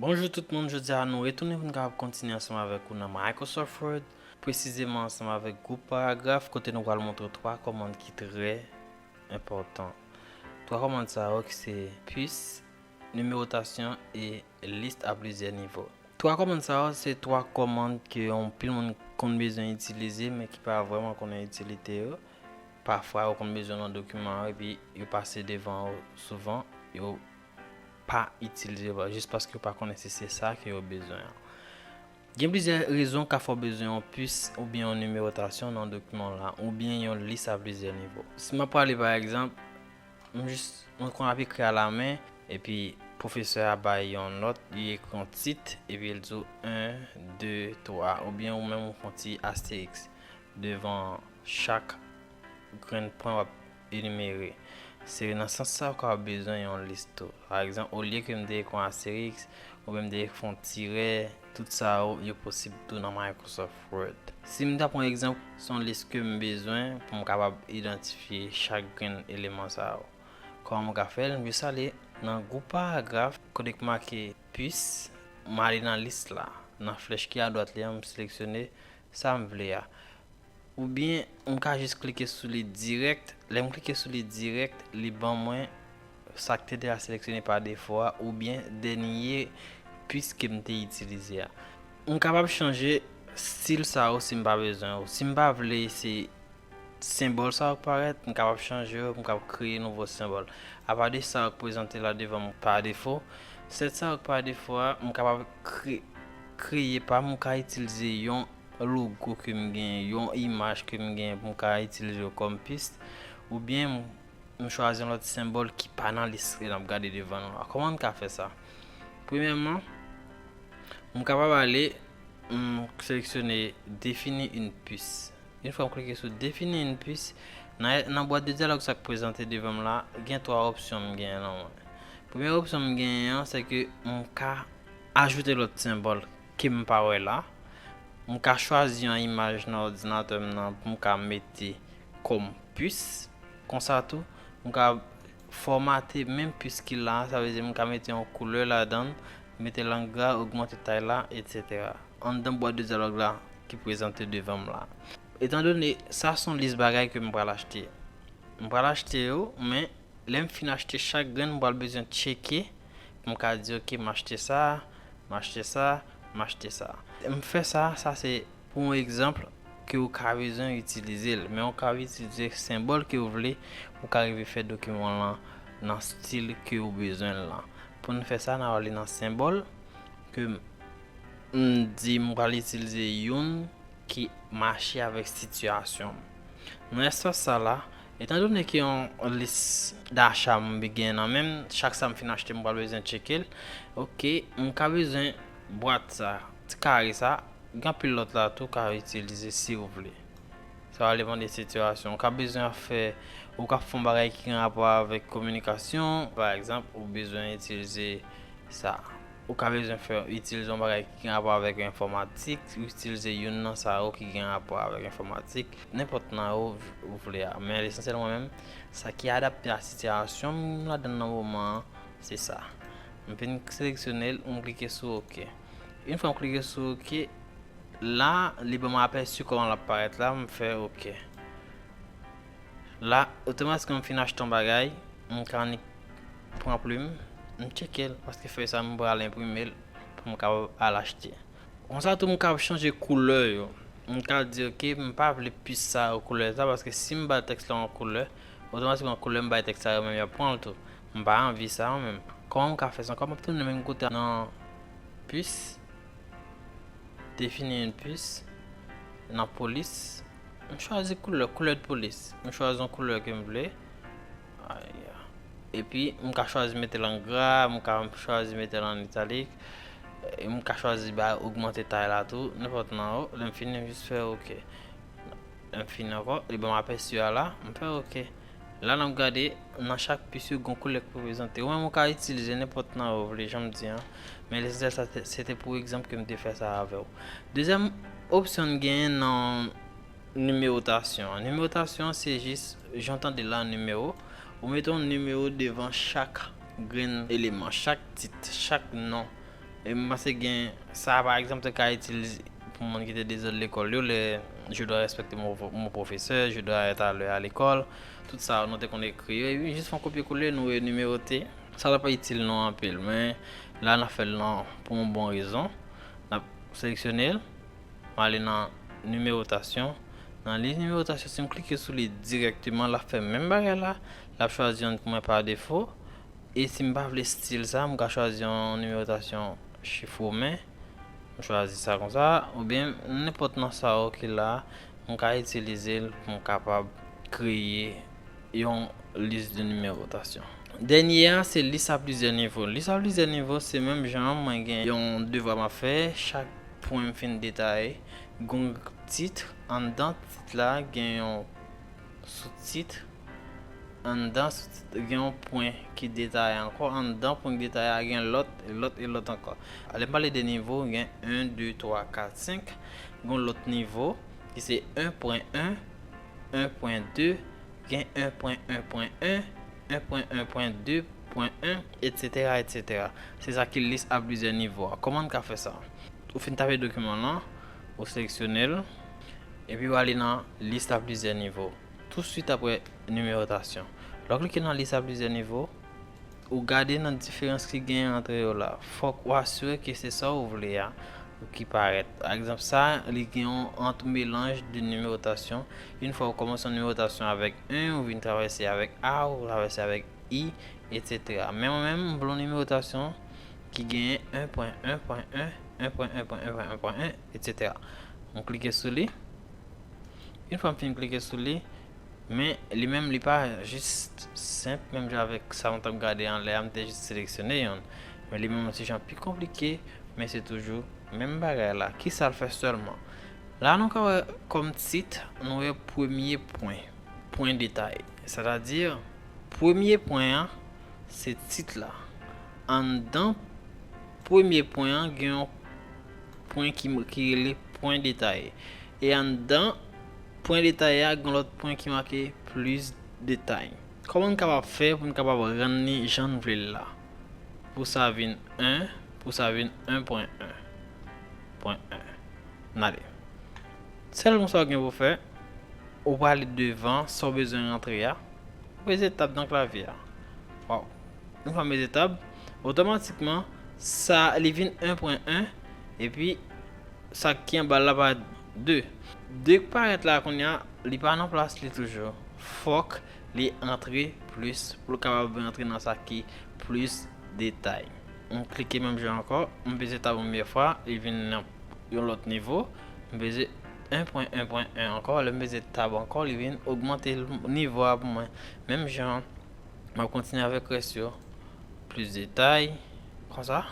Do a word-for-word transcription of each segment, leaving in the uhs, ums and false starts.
Bonjou tout moun, jodi a nou retounen pou n kapab kontinye ansanm avèk ou nan Microsoft Word, presizeman ansanm avèk gwoup paragraf, kote nou pral montre twa kòmand ki trè enpòtan. Twa kòmand sa yo ki se puce, nimewotasyon e list a plizyè nivo. Twa kòmand sa yo se twa kòmand ke anpil moun konn bezwen itilize, men ki pa vrèman konnen itilite yo. Pafwa, yo konn bezwen nan dokiman yo, epi yo pase devan yo souvan, yo pa itilize yo, jis paske yo pa konnen si se sa ke yo bezwen an. Gen plizyè rezon ka fè w bezwen yon puce oubyen yon nimewotasyon nan dokiman w la, oubyen yon lis a plizyè nivo. Si m ap pale, pa egzanp, m jis, mwen konn ap ekri alamen, epi pwofesè a bay yon nòt, li ekri yon tit, epi l di w en, de, twa, oubyen ou menm ou fè yon ti asteriks devan chak grenn pwen w ap enimere. Se nan sans sa w kapab bezwen yon lis tou. Pa egzanp, olye ke m te ekri yon asteriks, oubyen m te fè yon tirè, tout sa yo, yo posib tou nan Microsoft Word. Si m ta pran egzanp, se yon lis ke m bezwen pou m kapab idantifye chak grenn eleman sa yo. Kòman m ka fè l? M jis ale nan gwoup paragraf, kote k make puce, m ale nan lis la. Nan flèch ki adwat li an, m seleksyone sa m vle a. Oubyen, m ka jis klike sou li dirèk. Lè m klike sou li dirèk, li ban mwen sa k te deja seleksyone pa defo a, oubyen dènye puce ke m te itilize a. M kapab chanje stil sa yo si m pa bezwen yo. Si m pa vle se senbòl sa yo k parèt, m kapab chanje yo, m kapab kreye nouvo senbòl. Apa de sa yo k prezante la devan m pa defo, sèt sa yo k pa defo a, m kapab kre-, kreye pa m, m ka itilize yon logo ke m genyen, yon imaj ke m genyen pou m ka itilize yo kòm puce, oubyen m, m chwazi yon lòt senbòl ki pa nan lis ke n ap gade devan nou a. Kòman n ka fè sa? Premyèman, m kapab ale, m seleksyone définir une puce. Yon fwa m klike sou définir une puce, nan, nan bwat de dyalòg sa k prezante devan m la, gen twa opsyon m genyen nan mwen. Premye opsyon m genyen an, se ke m ka ajoute lòt senbòl ke m pa wè la. M ka chwazi yon imaj nan òdinatè m nan pou m ka mete kòm puce. Konsa tou, m ka fòmate menm puce ki la, sa vle di m ka mete yon koulè ladan l, mete l an gra, ogmante tay la, etsetera. Anndan bwat de dyalòg la ki prezante devan m la. Etandone sa se yon lis bagay ke m pral achte. M pral achte yo, men lè m fin achte chak grenn, m pral bezwen tcheke pou m ka di, "Ok, m achte sa, m achte sa, m achte sa." M fè sa, sa se pou yon egzanp ke ou ka bezwen itilize l, men ou ka itilize senbòl ke ou vle pou ka rive fè dokiman lan nan stil ke ou bezwen l lan. Pou n fè sa, n a ale nan senbòl ke m, m di m pral itilize youn ki mache avèk sitiyasyon m. Nan espas sa la, etandone ke yon lis dacha m gen nan men m, chak sa m fin achte, m pral bezwen tcheke l. Ok, m ka bezwen bwat sa, ti kare sa, gen anpil lòt la tou ka itilize si w vle. Sa va depann de sitiyasyon. Ou ka bezwen fè, ou ka fè yon bagay ki gen rapò avèk kominikasyon, pa egzanp, ou bezwen itilize sa. Ou ka bezwen fè, itilize yon bagay ki gen rapò avèk enfòmatik, ou itilize youn nan sa yo ki gen rapò avèk enfòmatik, nenpòt nan yo ou vle a. Men lesansyèl mwen menm, sa ki adapte a sitiyasyon m ladan nan moman an, se sa. M fin seleksyone l, m klike sou ok. Yon fwa m klike sou ok, la, li ban m apèsi kòman l ap parèt la, m fè ok. La, otomatikman m fin achte yon bagay, m ka annik pran plim, m tcheke l, paske fèy sa m pral enprime l pou m kapab al achte. Konsa tou, m kapab chanje koulè yo. M ka di, ok, m pa vle puce sa yo koulè sa, paske si m bay tèks la yon koulè, otomatikman koulè m bay tèks sa yo menm y ap pran l tou. M pa anvi sa yo menm. Kòman m ka fè sa? Kòman m ap tounen menm kote a nan puce? Définir une puce. Nan polis, m chwazi koulè, couleur de police. M chwazi yon koulè ke m vle. Aya. Epi, m ka chwazi mete l an gra, m ka chwazi mete l an italik. E m ka chwazi ba ogmante tay la tou, nenpòt nan yo. Lè m fini, m jis fè ok. Lè m fini ankò, li ban m apèsi a la, m fè ok. La, n ap gade nan chak puce yo gen yon koulè k reprezante. Ou menm ou ka itilize nenpòt nan yo ou vle, jan m di an. Men lesansyèl sa te, se te pou egzanp ke m te fè sa avè w. Dezyèm opsyon n genyen nan nimewotasyon an. Nimewotasyon an se jis, jan w tande la, nimewo. Ou mete yon nimewo devan chak grenn eleman, chak tit, chak non. E m panse gen sa, pa egzanp, te ka itil pou moun ki te dezòd lekòl yo, le je dois respecter mon, mon professeur, je dois être à l'heure à l'école. Tout sa nou te konn ekri yo, epi jis fè yon kopye kole, nou renimewote. Sa la pa itil nou anpil, men la n ap fè l nan, pou yon bon rezon. N ap seleksyone l, m ale nan nimewotasyon. Nan lis nimewotasyon, si m klike sou li dirèkteman, l ap fè menm bagay la. L ap chwazi yon mwen pa defo. E si m pa vle stil sa, m ka chwazi yon nimewotasyon chif women. M chwazi sa konsa, oubyen nenpòt nan sa yo ki la, m ka itilize l pou m kapab kreye yon lis de nimewotasyon. Dènye a, se lis a plizyè nivo. Lis a plizyè nivo, se menm jan an, mwen gen yon devwa m ap fè, chak pwen m fin detaye, gon tit, anndan tit la, gen yon sou tit, anndan sou tit, gen yon pwen ki detaye ankò, anndan pwen ki detaye a, gen lòt, e lòt, e lòt ankò. Lè m pale de nivo, gen en, de, twa, kat, senk, gon lòt nivo, ki se en pwen en, en pwen de, gen en pwen en pwen en, en pwen en pwen de pwen en, etsetera, etsetera. Se sa ki lis a plizyè nivo a. Kòman n ka fè sa? Ou fin tape dokiman lan, ou seleksyone l, epi w ale nan lis a plizyè nivo. Touswit apre nimewotasyon. Lè w klike nan lis a plizyè nivo, ou gade nan diferans ki genyen ant yo la. Fòk ou asire ke se sa ou vle a ki parèt. Pa egzanp, sa, li gen yon antremelanj de nimewotasyon. Yon fwa ou kòmanse yon nimewotasyon avèk en, ou vin travèse avèk a, ou travèse avèk i, etsetera. Men mwen menm, m vle yon nimewotasyon ki genyen en pwen en pwen en, en pwen en pwen en pwen en pwen en, etsetera. M klike sou li. Yon fwa m fin klike sou li, men li menm li pa jis senp, menm jan avèk sa m t ap gade anlè a, m te jis seleksyone youn. Men li menm yon ti jan pi konplike, men se toujou menm bagay la. Kisa l fè sèlman? La nou ka wè kòm tit, nou wè premye pwen, pwen detaye. Sètadi, premye pwen an, se tit la. Anndan premye pwen an, gen yon pwen ki, ki rele pwen detaye. E anndan pwen detaye a, gen lòt pwen ki make plis detay. Kòman n kapab fè pou n kapab rann li jan n vle l la? Pou sa vin en, pou sa vin en pwen en. Pwen en. N ale. Sèlman sa w gen pou fè, ou prale devan sa w bezwen rantre a, ou peze tab nan klavye a. Waw. Yon fwa m peze tab, otomatikman, sa, li vin en pwen en, epi sa ki anba l la parèt de. De k parèt la kounye a, li pa nan plas li toujou. Fòk li antre plis pou l kapab rantre nan sa ki plis detay. M klike menm jan ankò, m peze tab yon premye fwa, li vin nan yon lòt nivo. M peze en pwen en pwen en ankò, lè m peze tab ankò, li vin ogmante nivo a pou mwen. Menm jan, m ap kontinye avèk rès yo. Plis detay, konsa.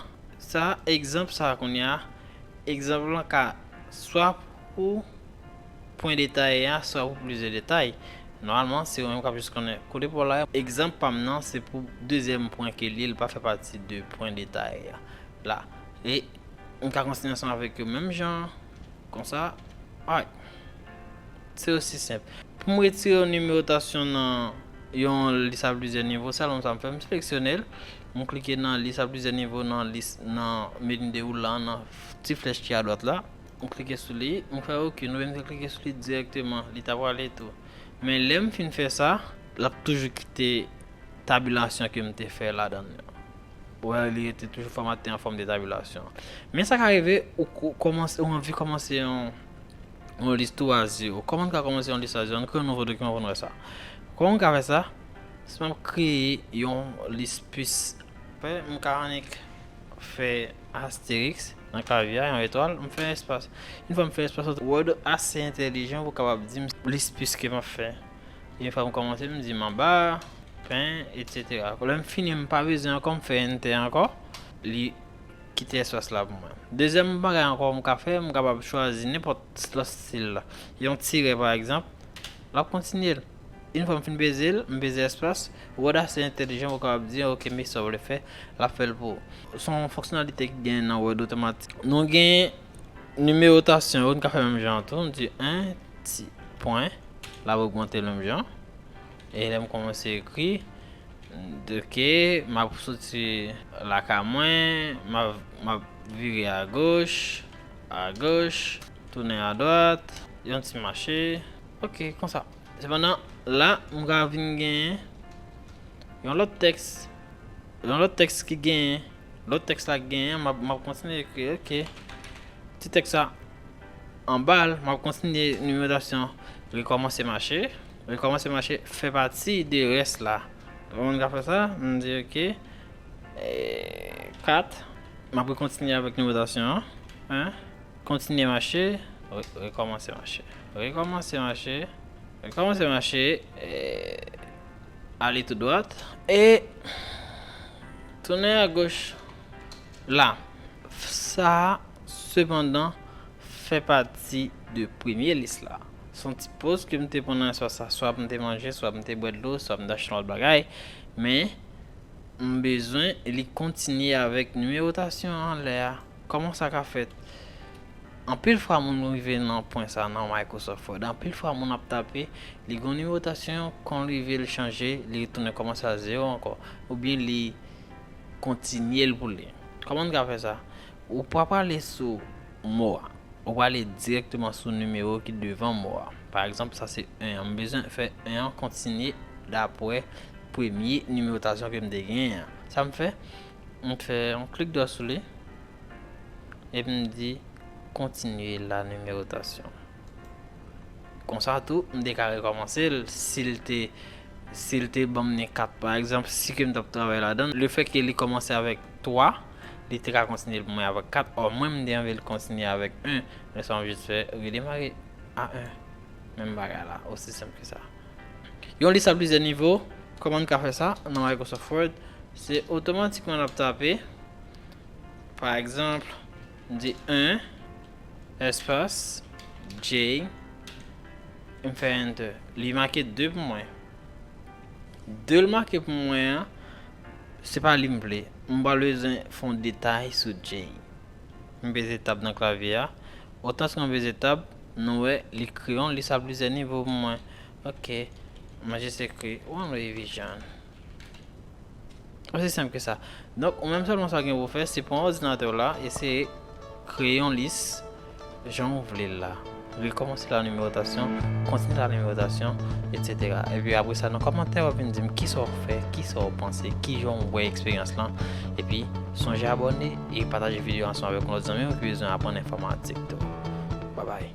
Sa, egzanp sa kounye a, egzanp lan ka swa pou pwen detaye a, swa pou plizyè detay. Nòmalman, se ou menm k ap jis konnen kote pa w la. Egzanp pa m nan, se pou dezyèm pwen ke li ye, li pa fè pati de pwen detaye a la. E m ka kontinye ansanm avèk yo menm jan, konsa. Alright. Se osi senp. Pou m retire yon nimewotasyon nan yon lis a plizyè nivo, sèlman sa m fè, m seleksyone l, m klike nan lis a plizyè nivo, nan lis, nan meni de woulan, nan ti flèch ki adwat la. M klike sou li, m fè oke, nou menm te klike sou li dirèkteman, li ta prale tou. Men lè m fin fè sa, l ap toujou kite tabilasyon ke m te fè ladan l. Ou wè, li rete toujou fòmate an fòm de tabilasyon. Men sa ka rive, ou ko-, kòmanse, ou anvi kòmanse yon, yon lis tou a zewo. Kòman n ka kòmanse yon lis a zewo? Ann kreye yon nouvo dokiman pou n wè sa. Kòman n ka fè sa? Si m ap kreye yon lis plis, fè, m ka annik fè asteriks nan klavye a, yon etwal, m fè espas. Yon fwa m fè espas, Word ase entèlijan pou kapab di m lis plis ke m ap fè. Yon fwa m kòmanse, m di m anba, pen, etsetera. Lè m fini, m pa bezwen ankò, m fè enter ankò. Li kite espas la pou mwen. Dezyèm bagay ankò m ka fè, m kapab chwazi nenpòt lòt stil la. Yon tirè, pa egzanp, l ap kontinye l. Yon fwa m fin peze l, m peze espas, Word ase entèlijan pou kapab di, oke, men sa w vle fè, l ap fè l pou ou. Se yon fonksyonalite ki gen nan Word otomatik. Nou gen nimewotasyon yo, n ka fè menm jan an tou, n di en ti pwen, l ap ogmante l menm jan. E lè m kòmanse ekri, oke, m ap soti lakay mwen, m ap, m ap Vire agoch, agoch, tounen adwat, yon ti mache. Ok, konsa. Sepandan, la, m ka vin genyen yon lòt tèks. Yon lòt tèks ki genyen. Lòt tèks la ki genyen, m ap, m ap kontinye ekri, ok. Ti tèks la anba l, m ap kontinye nimewotasyon rekòmanse mache. Rekòmanse mache fè pati de rès la. Ou konn ka fè sa? M di, ok. E, kat. M ap rekontinye avèk nimewotasyon an. Hein? Kontinye mache. Re-, rekòmanse mache. Rekòmanse mache. Rekòmanse mache. E, ale tou dwat. E tounen agoch. La. Sa, sepandan, fè pati de premye lis la. Se yon ti poz ke m te pran nan espas sa. Swa m te manje, swa m te bwè dlo, swa m te achte yon lòt bagay. Men, m bezwen li kontinye avèk nimewotasyon an anlè a. Kòman sa ka fèt? Anpil fwa moun rive nan pwen sa nan Microsoft Word. Anpil fwa moun ap tape, li gon nimewotasyon, kon rive l chanje, li retounen kòmanse a zewo ankò. Oubyen li kontinye l pou li. Kòman n ka fè sa? Ou pa prale sou mo a. Ou prale dirèkteman sou nimewo ki devan mo a. Pa egzanp, sa se en an. M bezwen fè en an kontinye dapre premye nimewotasyon ke m te genyen an. Sa m fè? M fè yon klik dwat sou li. Epi m di kontinye la nimewotasyon. Konsa tou, m te ka rekòmanse l si l te, si l te ban m nen kat, pa egzanp, si ke m t ap travay ladan l, lefètke li kòmanse avèk twa, li te ka kontinye l pou mwen avèk kat, ò mwen m te anvi l kontinye avèk en, men sa m jis fè redemare a en. Menm bagay la, osi senp ke sa. Yon lis a plizyè nivo, kòman n ka fè sa nan Microsoft Word? Se otomatikman n ap tape, pa egzanp, m di en, espas, J, m fè enter. Li make de pou mwen. De l make pou mwen an, se pa li m vle. M pa bezwen fè yon detay sou J. M peze tab nan klavye a. Otan ke m peze tab, nou wè li kreye yon lis a plizyè nivo pou mwen. Ok. Mwen jis ekri One Way Vision. Osi senp ke sa. Donk, ou menm sèlman sa w gen pou w fè, se pran òdinatè w la, eseye kreye yon lis jan w vle l la. Rekòmanse la nimewotasyon, kontinye la nimewotasyon, etsetera. Epi apre sa, nan kòmantè, w ap vin di m kisa w fè, kisa w panse, kijan w wè eksperyans lan. Epi, sonje abòne e pataje videyo ansanm avèk yon lòt zanmi w ki bezwen aprann enfòmatik tou. Babay.